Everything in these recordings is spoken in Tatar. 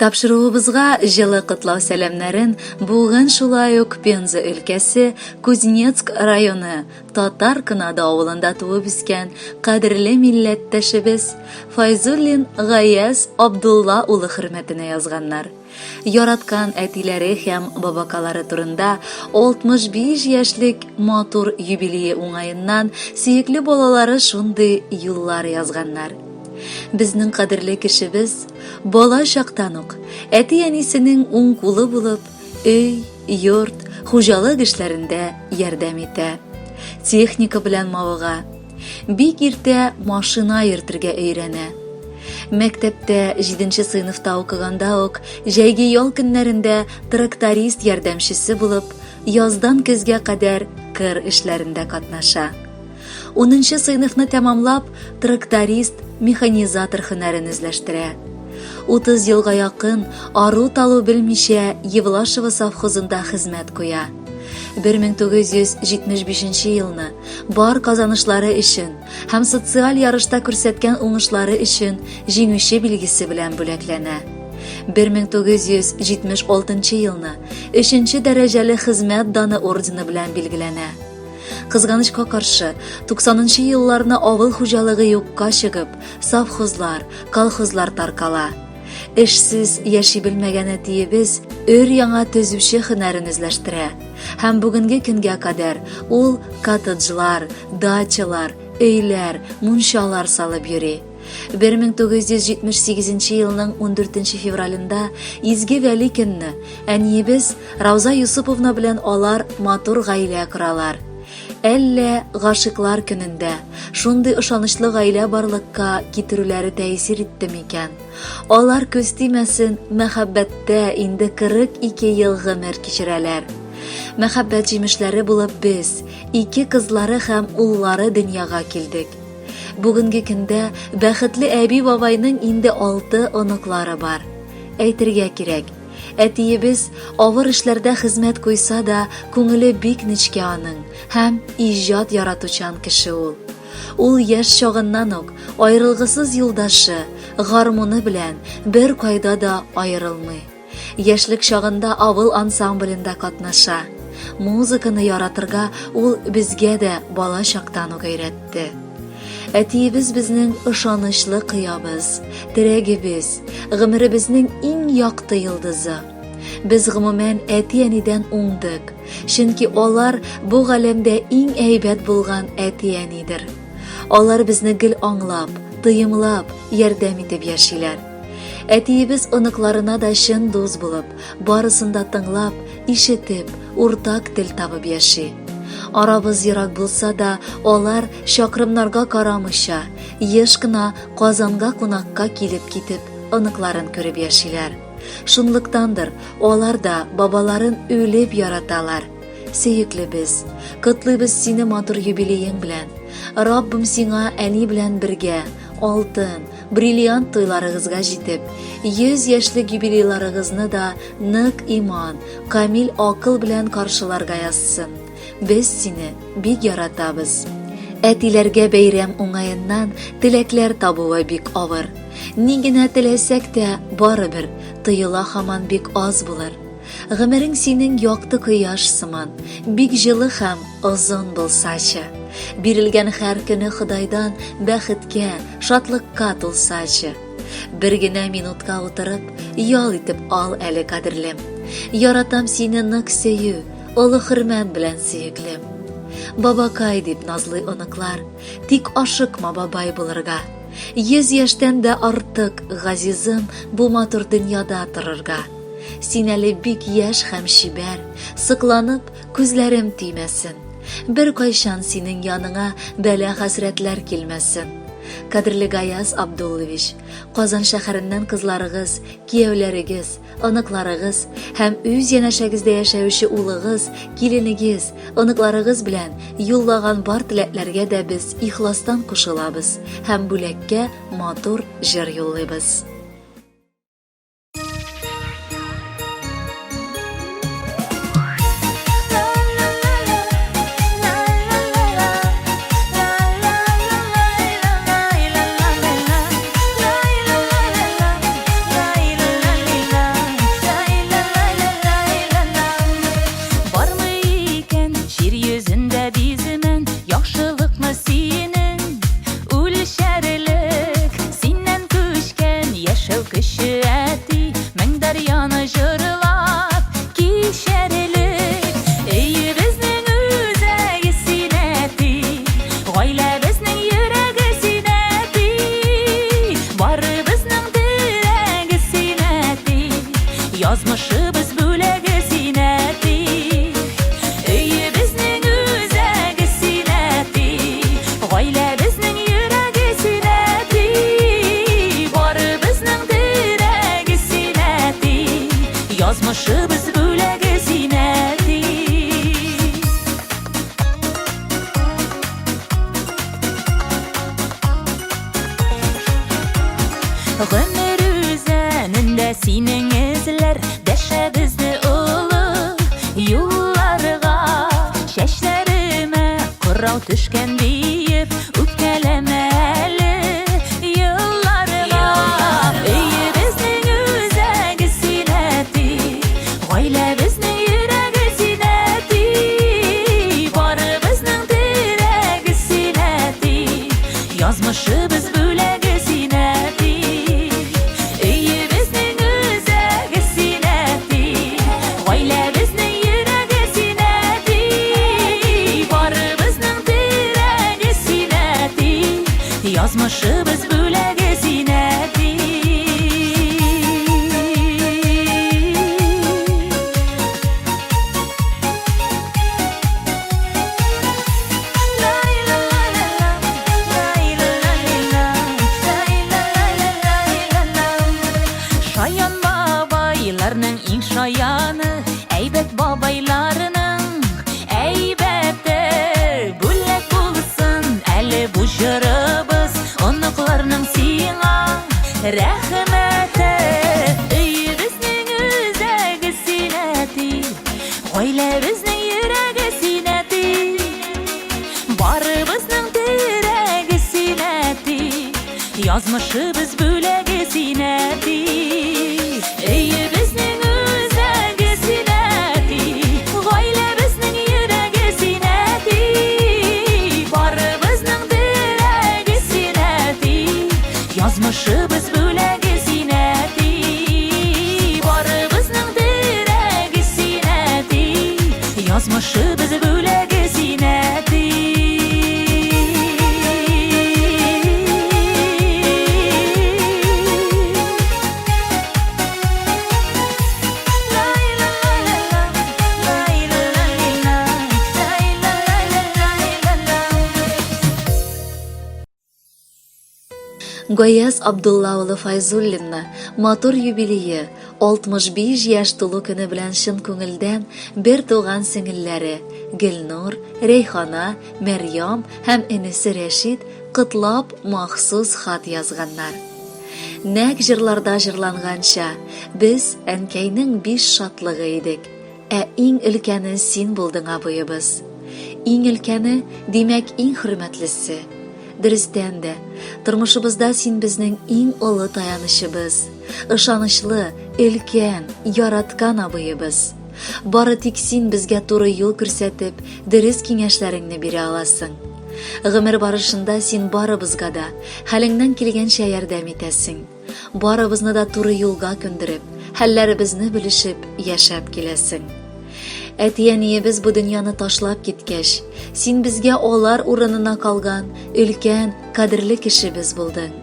Тапшыруыбызга җылы котлау сәламнәрен бүген шулай ук Пенза өлкәсе Кузнецк районы Татар Кынады авылында туып үскән кадерле милләттәшебез Файзуллин Гаяз Абдулла улы хөрмәтенә язганнар. Яраткан әтиләре һәм бабакалары турында 65 яшьлек матур юбилее уңаеннан сөекле балалары шундый юллар язганнар. Безнең кадерле кешебез бала чактан ук әти-әнисенең уң кулы булып, өй, йорт, хуҗалык эшләрендә ярдәм итә. Техника белән мавыга. Бик иртә машина йөртергә өйрәнә. Мәктәптә 7 сыйныфта укыганда ук җәйге ял көннәрендә тракторист ярдәмчесе булып, яздан көзгә кадәр кыр эшләрендә катнаша. Унынчы сыйныфны тәмамлап, тракторист, механизатор һөнәрен үзләштерә. 30 елга якын ару-талу белмичә Евлашево совхозында хезмәт куя. 1975 елны бар казанышлары өчен һәм социаль ярышта күрсәткән уңышлары өчен җиңүче билгесе белән бүләкләнә. 1976 елны өченче дәрәҗәле хезмәт даны ордены белән билгеләнә. Кызганычка каршы, 90 нчы елларны авыл хуҗалыгы юкка чыгып, совхозлар, колхозлар таркала. Эшсез яши белмәгән әтиебез өр-яңа төзүче һөнәрен үзләштерә. Һәм бүгенге көнгә кадәр ул коттеджлар, дачалар, өйләр, мунчалар салып йөри. 1978 елның 14 февралендә Изге Вәли көнне әниебез Рауза Юсуповна белән алар матур гаилә коралар. Әллә гашыйклар көнендә шундый ышанычлы гаилә барлыкка китерүләре тәэсир итте микән? Алар күз тимәсен, мәхәббәттә инде 42 ел гомер кичерәләр. Мәхәббәт җимешләре булып без, ике кызлары һәм уллары дөньяга килдек. Бүгенге көндә бәхетле әби-бабайның инде алты оныклары бар. Әйтергә кирәк, әтиебез авыр эшләрдә хезмәт куйса да, күңеле бик нечкә аның һәм иҗат яратучан кеше ул. Ул яшь чагыннан ук аерылгысыз юлдашы, гармуны белән беркайда да аерылмый. Яшьлек чагында авыл ансамблендә катнаша. Музыканы яратырга ул безгә дә бала чактан ук өйрәтте. Әтиебез безнең ышанычлы кыябыз, терәгебез, гомеребезнең иң якты йолдызы. Без гомумән әти-әнидән уңдык, чөнки алар бу галәмдә иң әйбәт булган әти-әнидер. Алар безне гел аңлап, тоемлап, ярдәм итеп яшиләр. Әтиебез оныкларына да чын дус булып, барысын да тыңлап, ишетеп, уртак тел табып яши. Арабыз ерак булса да, алар чакрымнарга карамыйча, еш кына Казанга кунакка килеп китеп, оныкларын күреп яшиләр. Шунлыктандыр, алар да бабаларын үлеп яраталар. Сөеклебез, котлыйбыз сине матур юбилеең белән. Раббым сиңа әни белән бергә алтын, Бриллиант туйларыгызга җитеп, 100 яшьлек юбилейларыгызны да нык иман, камил акыл белән каршыларга язсын. Без сине бик яратабыз. Әтиләргә бәйрәм уңаеннан теләкләр табуы бик авыр. Ни генә теләсәк тә, барыбер тоела һаман бик аз булыр. Гомерең синең якты кояш сыман, бик җылы һәм озын булсачы. Бирелгән һәр көне Ходайдан бәхеткә, шатлыкка тулсачы. Бер генә минутка утырып, ял итеп ал әле, кадерлем. Яратам сине нык сөю, олы хөрмәт белән сөеклем. Бабакай дип назлый оныклар, тик ашыкма бабай булырга. 100 яшьтән дә артык, газизым, бу матур дөньяда торырга. Син әле бик яшь һәм чибәр, сокланып, күзләрем тимәсен. Беркайчан синең яныңа бәла-хәсрәтләр килмәсен. Кадерле Гаяз Абдуллович, Казан шәһәреннән кызларыгыз, кияүләрегез, оныкларыгыз һәм үз янәшәгездә яшәүче улыгыз, киленегез, оныкларыгыз белән юллаган бар теләкләргә дә без ихластан кушылабыз һәм бүләккә матур җыр юллыйбыз. Язмышыбыз бүләге син, әти. Өебезнең үзәге син, әти. Гаиләбезнең йөрәге син, әти. Барыбызның терәге син, әти. Язмышыбыз бүләге син, әти. Гомер үзәнендә синең эзләр Дәшә безне олы юлларга. Чәчләремә кырау төшкән диеп Үпкәләмә әле елларга. Өебезнең үзәге син, әти, Гаиләбезнең йөрәге син, әти, Барыбызның терәге син, әти, Язмышыбыз бүләге син, әти. Өебезнең үзәге син, әти, Гаиләбезнең йөрәге син, әти, Барыбызның терәге син, әти, Язмышыбыз бүләге син, әти. Шаян бабайларның иң шаяны, әйбәт бабайларның әйбәте. Бүләк булсын әле бу җырыбыз, оныкларның сиңа рәхмәте. Өебезнең үзәге син, әти, Гаиләбезнең йөрәге син, әти, Барыбызның терәге син, әти, Язмышыбыз бүләге син, әти. Өебезнең үзәге син, әти, Гаиләбезнең йөрәге син, әти, Барыбызның терәге син, әти, Язмышыбыз бүләге син, әти. Барыбызның терәге син, әти. Язмышыбыз бүләге син, әти. Гаяз Абдулла улы Файзуллинны матур юбилее, 65 яшь тулу көне белән чын күңелдән бер туган сеңелләре Гөлнур, Рәйхана, Мәрьям һәм энесе Рәшит котлап махсус хат язганнар. Нәкъ җырларда җырланганча, без әнкәйнең биш шатлыгы идек. Ә иң өлкәне син булдың, абыебыз. Иң өлкәне, димәк, иң хөрмәтлесе. Дөрестән дә, тормышыбызда син безнең иң олы таянычыбыз, ышанычлы, өлкән, яраткан абыебыз. Бары тик син безгә туры юл күрсәтеп, дөрес киңәшләреңне бирә аласың. Гомер барышында син барыбызга да хәлеңнән килгәнчә ярдәм итәсең. Барыбызны да туры юлга күндереп, хәлләребезне белешеп яшәп киләсең. Әти-әниебез бу дөньяны ташлап киткәч, син безгә алар урынына калган өлкән, кадерле кешебез булдың.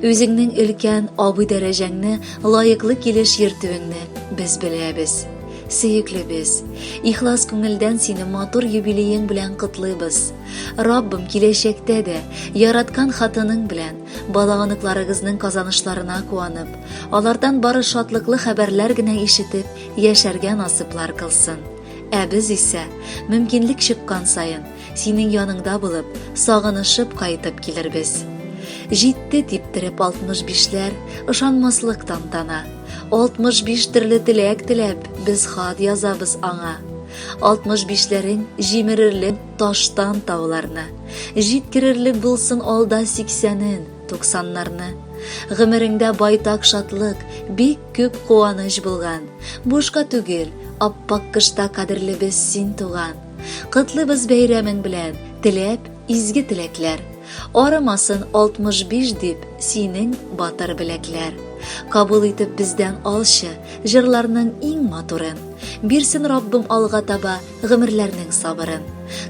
Үзеңнең өлкән абый дәрәҗәңне лаеклы килеш йөртүеңне без беләбез. Сөеклебез, ихлас күңелдән сине матур юбилеең белән котлыйбыз. Раббым киләчәктә дә яраткан хатының белән Бала-оныкларыгызның казанышларына куанып, алардан бары шатлыклы хәбәрләр генә ишетеп, яшәргә насыйплар кылсын. Ә без исә, мөмкинлек чыккан саен, синең яныңда булып, сагынышып кайтып килербез. Җитте типтереп 65-ләр, ышанмаслык тантана. 65 төрле теләк теләп, без хат язабыз аңа. 65-ләрең җимерерлек таштан тауларны. Җиткерерлек булсын алда сиксәнен, туксаннарны. Гомереңдә байтак шатлык, бик күп куаныч булган. Бушка түгел, аппак кышта кадерлебез син туган. Котлыйбыз бәйрәмең белән, теләп, изге теләкләр. Арымасын 65 дип синең батыр беләкләр. Кабул итеп бездән алчы җырларның иң матурын. Бирсен Раббым алга таба гомерләрнең сабырын.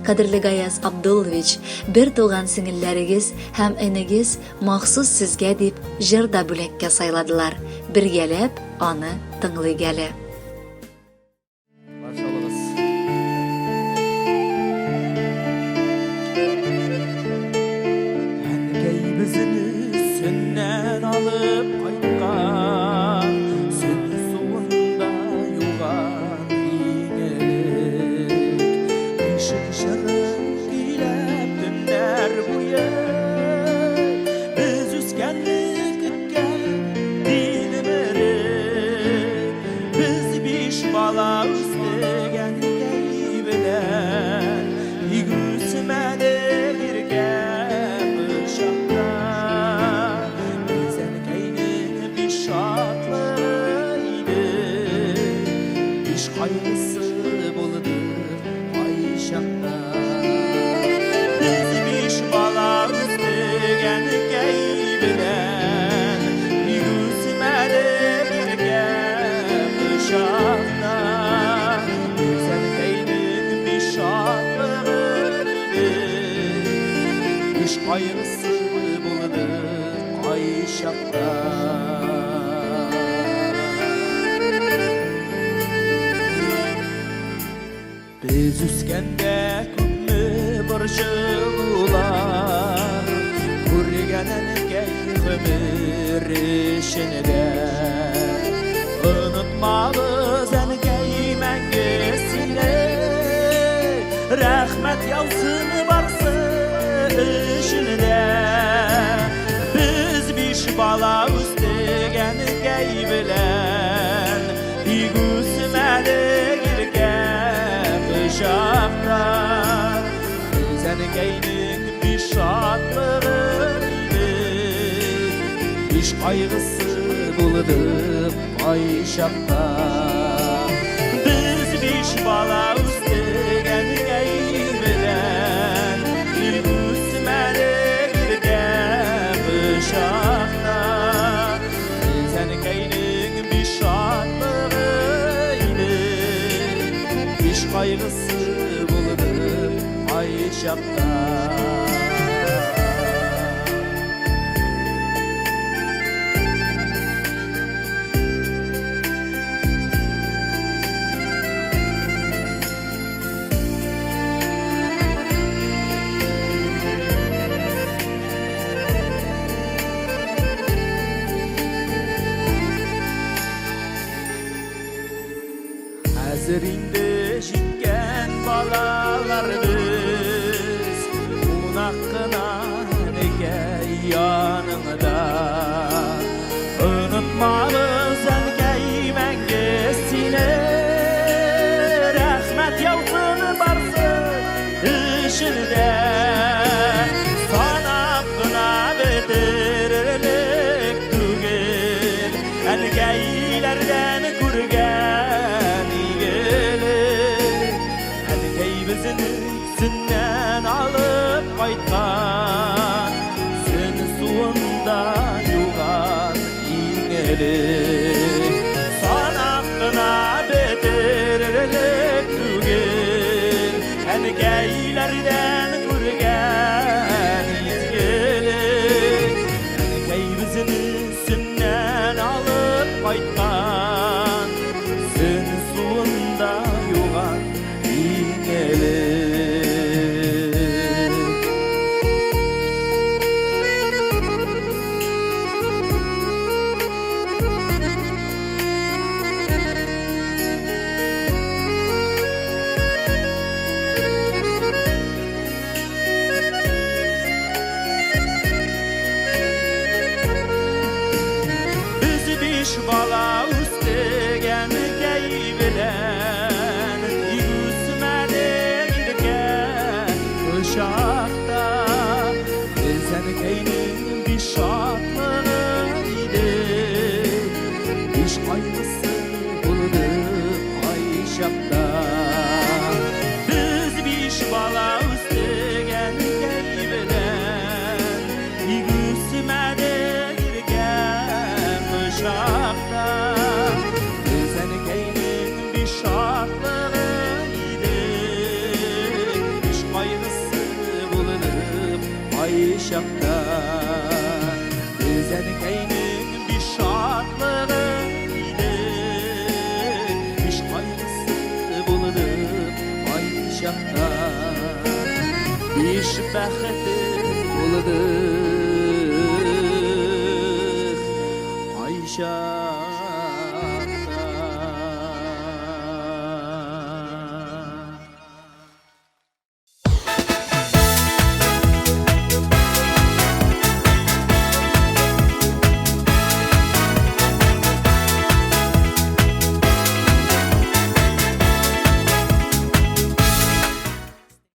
Кадерле Гаяз Абдуллович, бер туган сеңелләрегез һәм энегез махсус сезгә дип җыр да бүләккә сайладылар. Бергәләп аны тыңлыйк әле. Каршы алыгыз. Әнкәй безне сөннән алып кайткан, сөн суында юган иң элек. Ишек җырын көйләп төннәр буе без үскәнне көткән тилмереп. Без биш бала үстек әнкәй белән, Тик үсмәдек иркә кочакта. Без әнкәйнең биш шатлыгы идек, Биш кайгысы булдык кайчакта. Без биш бала үстек әнкәй белән, Тик үсмәдек иркә кочакта. Без әнкәйнең биш шатлыгы идек, Биш кайгысы булды кайчакта. Без үскәндә күпме борчылулар күргән әнкәй гомер эчендә. Онытмабыз, әнкәй, мәңге сине, рәхмәт яусын барсы өчен дә. Без биш бала үстек әнкәй белән, Тик үсмәдек иркә кочакта. Без әнкәйнең биш шатлыгы идек, Биш кайгысы булдык кайчакта. Без биш бала үстек әнкәй белән, Тик үсмәдек иркә кочакта. Без әнкәйнең биш шатлыгы идек, Биш кайгысы булдык кайчакта. Хәзер инде җиткән балалар без, Кунак кына әнкәй яныңда. Онытмабыз, әнкәй, мәңге сине, Рәхмәт яусын барсы өчен дә. Санап кына бетерерлек түгел, Әнкәйләрдән күргән игелек. Әнкәй безне сөннән алып кайткан, Сөн суында юган иң элек. Санап кына бетерерлек түгел, Әнкәйләрдән күргән изгелек. Әнкәй безне сөннән алып кайткан, Сөн суында юган иң элек. Без биш бала үстек әнкәй белән, Тик үсмәдек иркә кочакта. Без әнкәйнең биш шатлыгы идек, Биш кайгысы булдык кайчакта. Без биш бала үстек әнкәй белән, Тик үсмәдек иркә кочакта. Без әнкәйнең биш шатлыгы идек, Биш бәхете булды.